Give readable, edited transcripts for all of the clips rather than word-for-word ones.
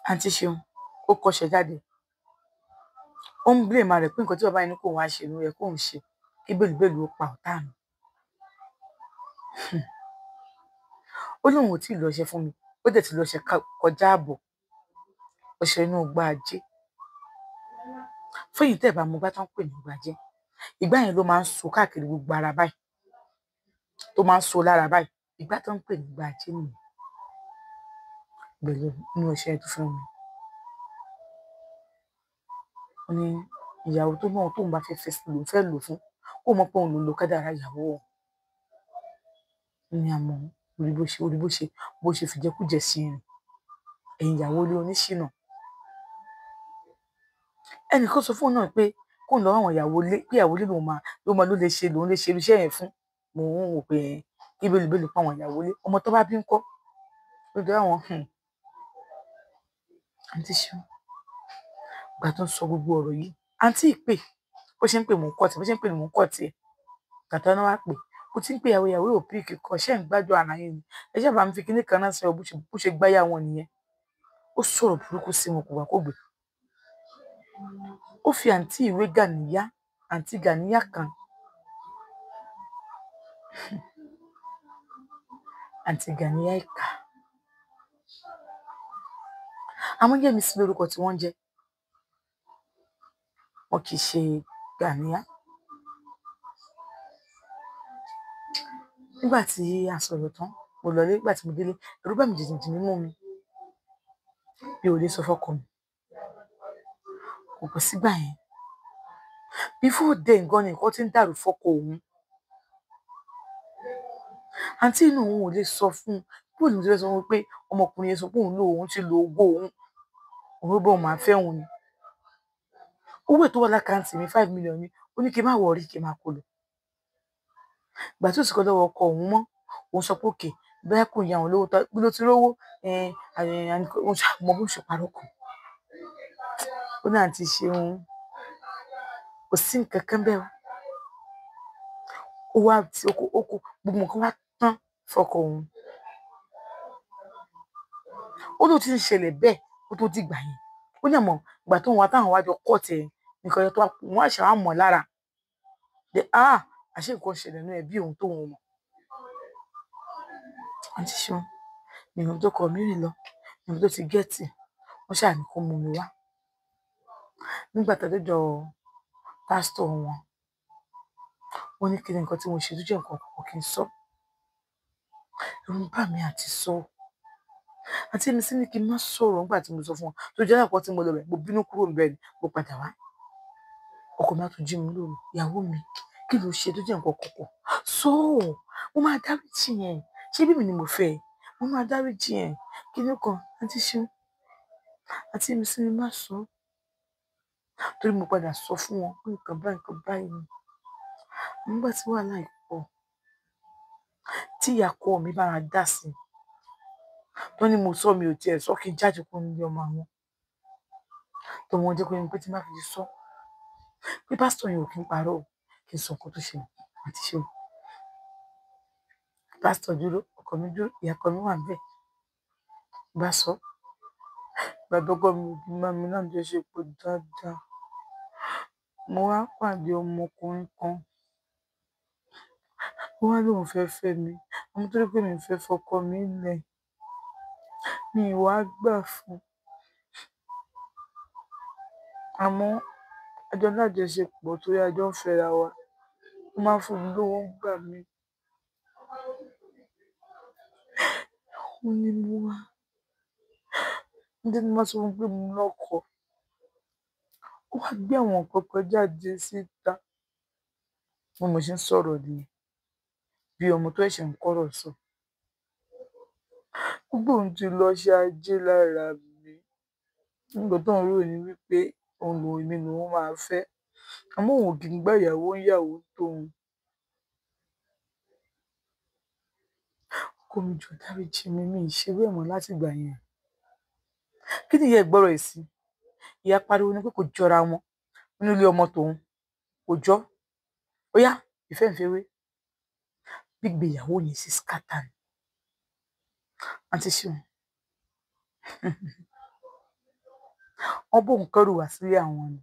Àǹtí Ṣeun ó kọsẹ̀ jáde, ó ń blame rẹ̀ pé nǹkan tí bàbá yẹn ní kóun wá ṣe ló yẹ kóun ṣe, kí bèlúbèlú ó pa ọ̀tá mi. Ó lóun ò tí ì lọ ṣe fún mi, ó dẹ̀ ti lọ ṣe kọjá ààbọ̀ ọṣẹ inú ọgbà ajé. Fún èyí tẹ́ ẹ̀ bá mọ igbá tó ń pè ní igbá ajé, ìgbá yẹn ló máa ń so káàkiri gbogbo ara báyìí, tó máa ń so lára báyìí, ìgbá tó ń pè ní igbá ajé nìyẹn. Pẹ̀lú inú ọṣẹ tó fún mi. Ó ní ìyàwó tó náà tóun bá fẹ́ fẹ́ sí lòun fẹ́ lò fún, kó mọ̀ pé òun ló lo kádàrá ìyàwó òun. Ó ní àmọ́ orí bó ṣe, orí bó ṣe, bó ṣe fìjẹkújẹ sí rìn. Ẹ̀yin ìyàwó ilé oníṣìnà. Ẹnìkan sọ fún òun náà pé kóun lọ àwọn ìyàwó ilé, pé ìyàwó ilé lòun máa, ló máa ló lè ṣe, lòun lè ṣe irú iṣẹ́ yẹn fún. Mò ń wò pé kí bélúbélú pa àwọn ìyàwó ilé. Ọmọ tó bá bí ń kọ́. Ó dé àwọn, Àǹtí Ṣeun, ìgbà tó ń sọ gbogbo ọ̀rọ̀ yìí, àǹtí ìpè, bó ṣe ń pè mò ń kọ́ tiẹ̀, bó ṣe ń pè mò ń kọ́ tiẹ̀. Gbàtà náà wá pè, ó ti ń pè ìyàwó, ìyàwó ò píìkì kọ, ṣé ń gbádùn ara yín ni? Ẹ ṣáà bá mi fi kinní kan ránṣẹ́ o, bó ṣe gbáyà wọn nìyẹn. Ó sọ̀rọ̀ burúkú sí wọn kò wá kó gbé. Ó fi àǹtí ìwé Gàníyá, àǹtí Gàníyá kan. Àǹtí Gàníyá ìkà. Àmọ́ Yẹ́misí lórúkọ tí wọ́n ń jẹ́. Wọn kì í ṣe Gàníyá. Nígbà tí a sọ̀rọ̀ tán, mo lọlé, nígbà tí mo délé, ẹ̀rù bà mí jìnjìnjìn nínú mi. Mi ò lè sọ fọ́kọ mi. Kò pẹ́ sígbà yẹn. Before then gan ni nǹkan tí ń dàrú fọ́kọ òun. Àǹtí inú òun ò lè sọ fún un. Bó ni mo ti fẹ́ sọ fún un pé ọmọkùnrin yẹn sọ pé òun lò òun ti lo owó òun. Òun ló bá òun máa fẹ́ òun ni. Owó ètò wà lákàntì mi 5 million ni. Ó ní kí n má wọrí, kí n má kó lọ. Ìgbà tí ó sì kọ́ lọ́wọ́ ọkọ òun mọ́, òun sọ pé òkè, bóyá kò yá òun lówó tó, bí ló ti rówó, òun ṣáà mọ bó ṣe parọ́ kan. Ó ní àǹtí Ṣeun, kò sí nǹkan kan bẹ́ẹ̀ o. Ó wá ti oko, oko, gbogbo nǹkan wá tán fọ́kọ òun. Ó ló ti ń ṣẹlẹ̀ bẹ́ẹ̀ kó tó dìgbà yẹn. Ó ní àmọ́ ìgbà tó ń wá táwọn wá jọ kọ́ tẹ̀ nǹkan yẹn tó wá, wọ́n á ṣe wá mọ̀ lára. Pé àṣé nǹkan ṣẹlẹ̀ nínú ẹbí òun tóun mọ̀. Àǹtí Ṣeun, mi ò tó kọ mí rìn lọ, mi ò tó ti gẹ́ẹ̀tì, wọ́n ṣáà ní kó mú mi wá. Nígbà tá a dọ́dọ̀ pásítọ̀ wọn, wọ́n ní kí ni nǹkan tí mo ṣe tó jẹ́ nǹkan kọ̀ọ̀kan kí n sọ. Ẹ̀rù ń bà mí àti sọ. Àǹtí mi sì ní kí n má sọ̀rọ̀ nígbà tí mo sọ fún wọn. Tó jẹ́ àkọ́kọ́ tí mo lọ bẹ̀, mo bínú kúrò níbẹ̀ ni, mo padà wá. Ọkọ mi á tún jí mi lóru, ìyàwó mi, kí ló ṣe tó jẹ́ nǹkan kọ̀ọ̀kan? Sọ ọ́, mo máa dáríjì ẹ́. Ṣé bí mi ni mo fẹ́ ẹ? Mo máa dáríjì ẹ́. Kí ni kan? Àǹtí Ṣeun, àǹtí mi sì ní má sọ. Torí mo padà sọ fún wọn pé nǹkan báyìí, nǹkan báyìí ni. Nígbà tí wàhálà yìí pọ̀, tí ìyá ọkọ mi bá ra dá sí i, tó ní mo sọ mi ò tiẹ̀ sọ kí n jáde kúrò nílé ọmọ àwọn. Tó wọn jẹ́ pé mo pé tí má fi sọ, pé pásítọ̀ yẹn ò kí ń parọ́ o, kí n sọ nǹkan tó ṣẹlẹ̀, àǹtí Ṣeun. Pásítọ̀ dúró, ọkọ mi dúró, ìyá ọkọ mi wà níbẹ̀. Bá sọ, bàbá ọkọ mi ò kí ń bá mi lájọṣepọ̀ dáadáa. Mo wá pàdé ọmọkùnrin kan. Ó wá lóun fẹ́ fẹ́ mi. Àmọ́ torí pé mi ò fẹ́ fọkọ mi lẹ̀, mi ò wá gbà fún un. Àmọ́ a jọ lájọṣepọ̀ torí a jọ ń fẹ́ra wa. Ó máa ń fún mi lówó ń gbà mí. Ó ní mo wá. Ǹjẹ́ mo máa sọ fún un pé mo lọ́kọ. Ó wá gbé àwọn nǹkan kan jáde síta. Bí mo ṣe ń sọ̀rọ̀ nìyẹn, bí ọmọ tó ṣẹ̀ṣẹ̀ ń kọ́rọ̀ sọ. Gbogbo ohun tí lọ ṣe ajé lára mi. Nǹkan tó ń rò ni wípé òun lòun, èmi lòun máa fẹ́. Àmọ́ òun kì í gbá ìyàwó ń yàwó tóun. Ọkọ mi jọ̀ọ́ dáríjì mí, mi ì ṣe irú ẹ̀ mọ́ láti ìgbà yẹn. Kí ni ìyá ẹ gbọ́rọ̀ ẹ̀ sí? Ìyá pariwo ni pé kò jọra wọn nínú ilé ọmọ tòun. Kò jọ́. Ó yá, ìfẹ́ ń fẹ́wé. Gbígbé ìyàwó yẹn sí scatter ni. Àǹtí Ṣeun. Wọ́n bóun kẹ́rù wá sílé àwọn ni.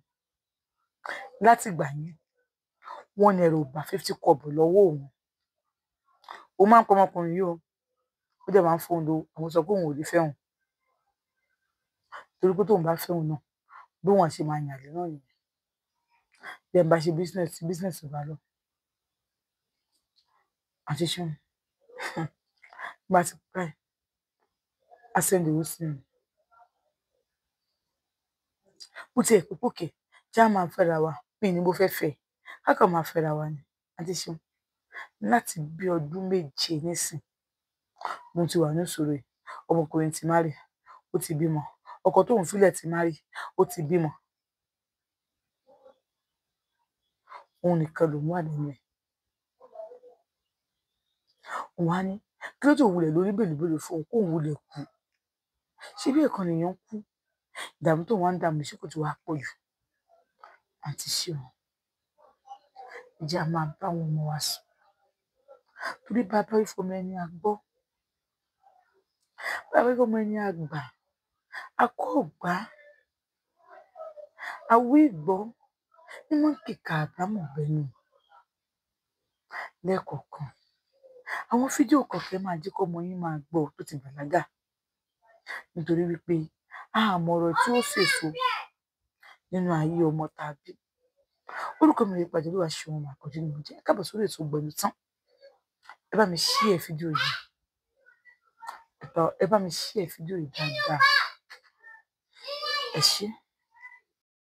Láti ìgbà yẹn, wọ́n ní ẹ̀rọ ò bá 50 kọ́bọ̀ lọ́wọ́ òun. Ó máa ń pọ ọmọkùnrin yìí o, ó dẹ̀ máa ń fóun lówó, àwọn sọ pé òun ò lè fẹ́ òun. Torí pé tóun bá fẹ́ òun náà, bí wọ́n ṣe máa yàn lé náà nìyẹn. Bí ẹ bá ṣe business, tí business ò bá lọ. Àti ṣeun. Bá ti pẹ́, á send owó sí mi. Bó ti ẹ̀ pé pókè, jẹ́ á máa fẹ́ra wa, mi ní mo fẹ́ fẹ́ ẹ. Ká kàn máa fẹ́ra wa ni. Àti ṣeun. Láti bí ọdún 7 nísìn, mo ti wà ní ìṣòro yìí. Ọmọkùnrin ti marry, ó ti bímọ. Ọkọ tóun fílẹ̀ ti marry, ó ti bímọ. Òun nìkan lòun wà nínú ẹ̀. Òun á ní, kí ló tó wulẹ̀ lórí bèlúbèlú fún òun kóun wulẹ̀ kú. Ṣé bí ẹ̀kan lèèyàn ń kú? Ìdààmú tóun wá ń dààmú ṣé kò ti wá pọ̀ jù? Àǹtí Ṣeun, ẹ jẹ́ á máa bá àwọn ọmọ wa sùn. Torí bá bá wí fọmọ ẹni a gbọ́. Bá bá wí fọmọ ẹni a gbà. A kọ́ ọ̀gbá. A wí ìgbọ́. Ní wọ́n ń kìkà àbámọ̀ bẹnu. Lẹ́ẹ̀kọ̀ọ̀kan. Àwọn fídíò kọ̀ọ̀kan máa jẹ́ kọ́mọ yín máa gbọ́ tó ti bàlágà. Nítorí wípé a mọ ọ̀rọ̀ tí ó sèso nínú ayé ọmọ tàbí. Orúkọ mi rè pàdé Olúwaṣeun ọmọ àkọ́jú ni mo jẹ́. Káàbọ̀ sórí ètò Gbẹnu Tán. Ẹ bá mi share fídíò yìí. Ẹ bá mi share fídíò yìí dáadáa. Ẹ ṣé.